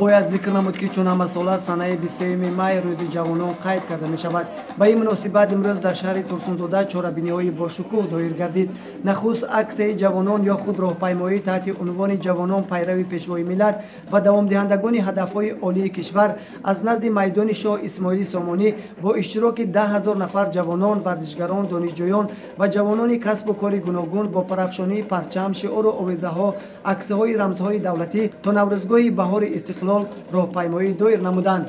Бояд зикр намуд, ки чун ҳамасола санаи 23 май рӯзи ҷавонон қайд карда мешавад. Ба ин муносибат имрӯз дар шаҳри Турсунзода чорабиниҳои бошукӯҳ доир гардид. Нахуст аксияи ҷавонон ё худ роҳпаймоӣ таҳти унвони «Ҷавонон пайрави пешвои миллат ва давомдиҳандагони ҳадафҳои олии кишвар» аз назди майдони Шоҳ Исмоили Сомонӣ бо иштироки 10 000 нафар ҷавонон, варзишгарон, донишҷӯён ва ҷавонони касбу кори гуногун бо парафшонии парчам, шиору овезаҳо, аксҳои рамзҳои давлатӣ то Наврӯзгоҳи баҳори истиқлол роҳпаймоӣ доир намуданд.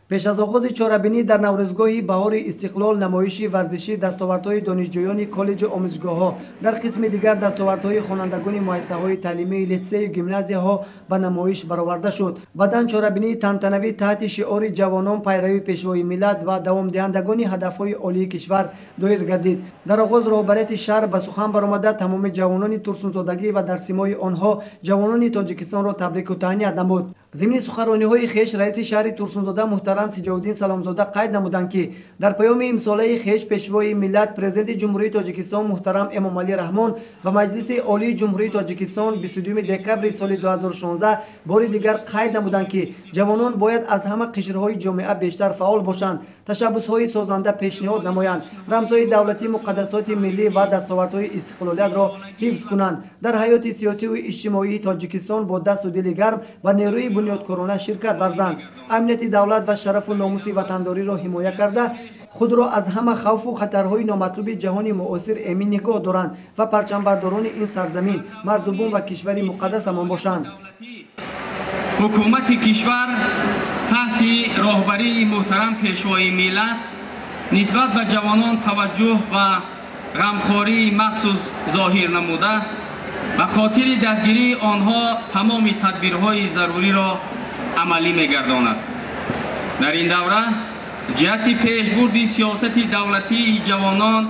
Пеш аз оғози чорабинӣ дар Наврӯзгоҳи баҳори истиқлол намоиши варзишӣ, дастовардҳои донишҷӯёни коллеҷу омӯзишгоҳҳо, дар қисми дигар дастовардҳои хонандагони муассисаҳои таълимии литсею гимназияҳо ба намоиш бароварда шуд. Баъдан чорабинии тантанавӣ таҳти шиори «Ҷавонон пайрави пешвои миллат ва давомдиҳандагони ҳадафҳои олии кишвар» доир гардид. Дар оғоз роҳбарияти шаҳр ба сухан баромада, тамоми ҷавонони турсунзодагӣ ва дар симои онҳо ҷавонони Тоҷикистонро табрику таҳният намуд. Зимни суханрониҳои хеш раиси шаҳри Турсунзода муҳтарам Сиҷовиддин Саломзода қайд намуданд, ки дар паёми имсолаи хеш Пешвои миллат, Президенти Ҷумҳурии Тоҷикистон муҳтарам Эмомалӣ Раҳмон ва Маҷлиси Олии Ҷумҳурии Тоҷикистон 22 декабри соли 2016 бори дигар қайд намуданд, ки ҷавонон бояд аз ҳама қишрҳои ҷомеа бештар фаъол бошанд, ташаббусҳои созанда пешниҳод намоянд, рамзҳои давлатӣ, муқаддасоти миллӣ ва дастовардҳои истиқлолиятро ҳифз кунанд, дар ҳаёти сиёсиву иҷтимоии Тоҷикистон бо дасту дили гарм ва нерӯи бунёдкорона ширкат варзанд, амнияти давлат ва шарафу номуси ватандориро ҳимоя карда, худро аз ҳама хавфу хатарҳои номатлуби ҷаҳони муосир эмин нигоҳ доранд ва парчамбардорони ин сарзамин, марзубум ва кишвари муқаддасамон бошанд. Ҳукумати кишвар таҳти роҳбарии муҳтарам Пешвои миллат нисбат ба ҷавонон таваҷҷӯҳ ва ғамхории махсус зоҳир намуда, ба хотири дастгирии онҳо тамоми тадбирҳои заруриро амалӣ мегардонад. Дар ин давра ҷиҳати пешбурди сиёсати давлатии ҷавонон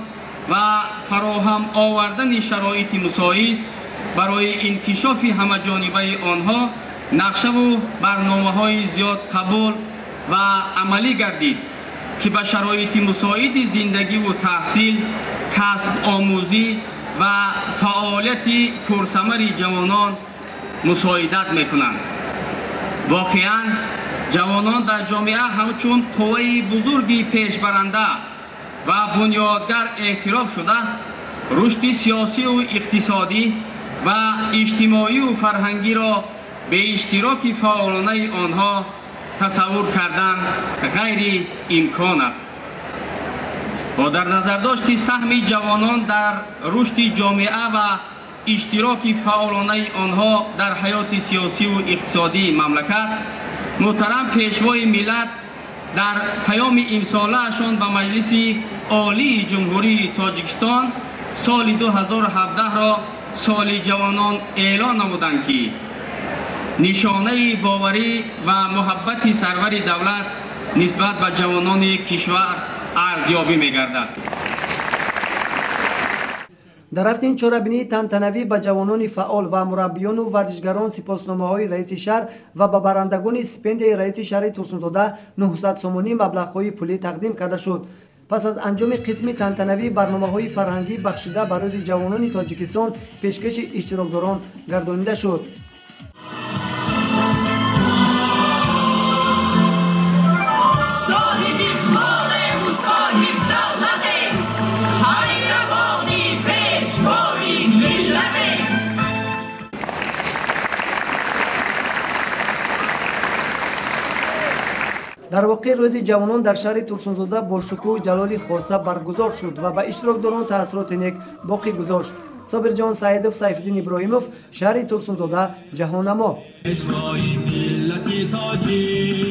ва фароҳам овардани шароити мусоид барои инкишофи ҳамаҷонибаи онҳо нақшаву барномаҳои зиёд қабул ва амалӣ гардид, ки ба шароити мусоиди зиндагиву таҳсил, касбомӯзӣ ва фаъолияти пурсамари ҷавонон мусоидат мекунанд. Воқеан, ҷавонон дар ҷомеа ҳамчун қувваи бузурги пешбаранда ва бунёдгар эътироф шуда, рушди сиёсию иқтисодӣ ва иҷтимоию фарҳангиро бе иштироки фаъолонаи онҳо тасаввур кардан ғайриимкон аст. Бо дар назардошти саҳми ҷавонон дар рушди ҷомеа ва иштироки фаъолонаи онҳо дар ҳаёти сиёсиву иқтисодии мамлакат, муҳтарам Пешвои миллат дар паёми имсолаашон ба Маҷлиси Олии Ҷумҳурии Тоҷикистон соли 2017-ро соли ҷавонон эълон намуданд, ки нишонаи боварӣ ва муҳаббати сарвари давлат нисбат ба ҷавонони кишвар арзёбӣ мегардад. Дар рафти ин чорабинии тантанавӣ ба ҷавонони фаъол ва мураббиёну варзишгарон сипосномаҳои раиси шаҳр ва ба барандагони стипендияи раиси шаҳри Турсунзода 900 сомонӣ маблағҳои пулӣ тақдим карда шуд. Пас аз анҷоми қисми тантанавӣ барномаҳои фарҳангӣ бахшида ба рӯзи ҷавонони Тоҷикистон пешкаши иштирокдорон гардонида шуд. Соҳиб давлатем, пайравони пешвои миллатем. Дар воқеъ, рӯзи ҷавонон дар шаҳри Турсунзода бо шукӯҳу ҷалоли хоса баргузор шуд ва ба иштирокдорон таассуроти нек боқӣ гузошт. Собирҷон Саидов, Сайфиддин Иброҳимов, шаҳри Турсунзода, Ҷаҳоннамо. Пешвои миллати тоҷик.